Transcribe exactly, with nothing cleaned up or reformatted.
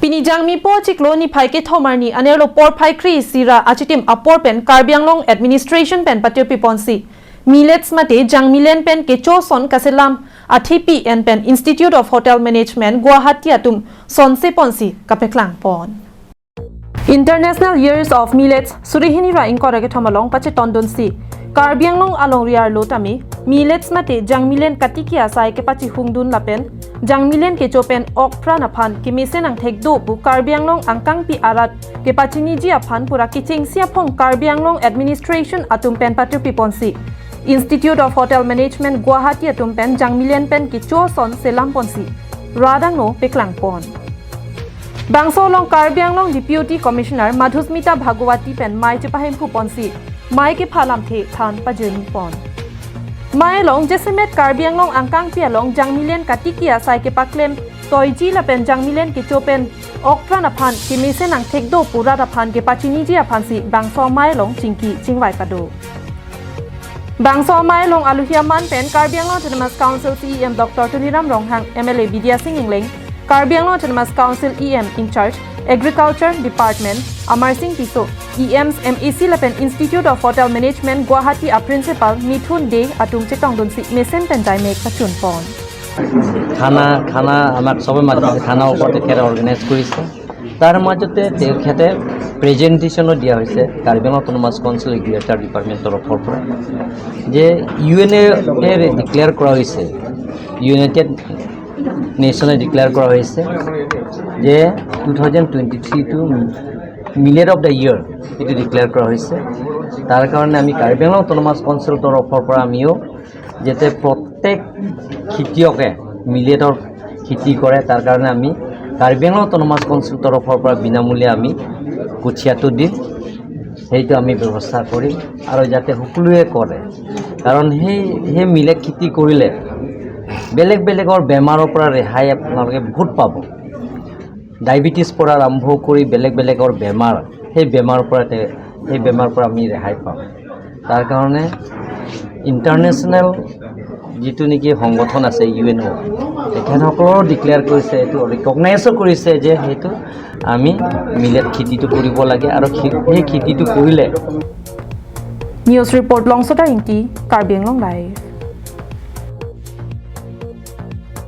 Pini Jangmi po chiklo niphai kethom arni anerlo porphai kre-isi ra achitim apor pen Karbi Anglong Administration pen patirpi ponsi millets mate jangmilen pen kecho ason kaselam athepi en pen Institute of Hotel Management Guwahati atum sonse ponsi kapeklang pon. International Years of Millets suri hini ra ingkoi ra kethom along pachetondunsi Karbi Anglong alongri arlo tame millets mate jangmilen katiki asai kepachihungdun lapen jangmilen kecho pen okpran aphan kemesen angthek do pu Karbi Anglong angkangpi arat kepachiniji aphan pura kechengsi aphong Karbi Anglong Administration atum pen patirpi ponsi Institute of Hotel Management Guwahati atum pen jangmilen pen kecho ason selam ponsi rat angno peklang pon. Bangso along Karbi Anglong Deputy Commissioner Madhusmita Bhagawati pen mei chepahemphu ponsi mei kepha lamthe than pajirmi pon. Mei along jasemet Karbi Anglong angkangpi along jangmilen katiki asai kepaklem toiji lapen jangmilen kecho pen okpran aphan kemesen angthek do pu rat aphan kepachiniji aphansi bangso mei along chingki chingvai pado. Bangso mei along aluhi aman pen Karbi Anglong Autonomous Council C E M Doctor Tuliram Ronghang, M L A Bidya Sing Engleng, Karbi Anglong Autonomous Council E M in charge Agriculture Department Amar Sing Tisso, E Ms, M A C lapen Institute of Hotel Management Guwahati a Principal Mithun Dey atum chetongdunsi mesen pen jaimek pachun pon. খানা খানা আমাক চবে মাতিছে, খানা ওপৰত তেখেতে অৰ্গেনাইজ কৰিছে। তাৰ মাজতে তেখেতে প্ৰেজেণ্টেশ্যনো দিয়া হৈছে কাৰ্বি আংলং অট'নমাছ কাউন্সিল এগ্ৰিকালচাৰ ডিপাৰ্টমেণ্টৰ তৰফৰ পৰা যে ইউ এন এ ডিক্লেয়াৰ কৰা হৈছে, ইউনাইটেড নেশ্যনে ডিক্লেয়াৰ কৰা হৈছে যে টু থাউজেণ্ড টুৱেণ্টি থ্ৰীটো মিলেট অফ দ্য ইয়েৰ এইটো ডিক্লেয়াৰ কৰা হৈছে। তাৰ কাৰণে আমি কাৰ্বি আংলং অট'নমাছ কাউন্সিলৰ তৰফৰ পৰা আমিও যাতে প্ৰত্যেক খেতিয়কে মিলেটৰ খেতি কৰে, তাৰ কাৰণে আমি কাৰ্বি আংলং অট'নমাছ কাউন্সিল তৰফৰ পৰা বিনামূলীয়া আমি কঠীয়াটো দিম, সেইটো আমি ব্যৱস্থা কৰিম আৰু যাতে সকলোৱে কৰে। কাৰণ সেই সেই মিলেট খেতি কৰিলে বেলেগ বেলেগৰ বেমাৰৰ পৰা ৰেহাই আপোনালোকে বহুত পাব। ডায়েবেটিছ পৰা আৰম্ভ কৰি বেলেগ বেলেগৰ বেমাৰ, সেই বেমাৰৰ পৰা তে- সেই বেমাৰৰ পৰা আমি ৰেহাই পাম। তাৰ কাৰণে ইণ্টাৰনেশ্যনেল যিটো নেকি সংগঠন আছে ইউ এন অ', তেখেতসকলেও ডিক্লেয়াৰ কৰিছে, এইটো ৰিকগনাইজো কৰিছে যে সেইটো আমি মিলেট খেতিটো কৰিব লাগে আৰু খে- সেই খেতিটো কৰিলে News report Longsota Ingti, Karbi Anglong Live.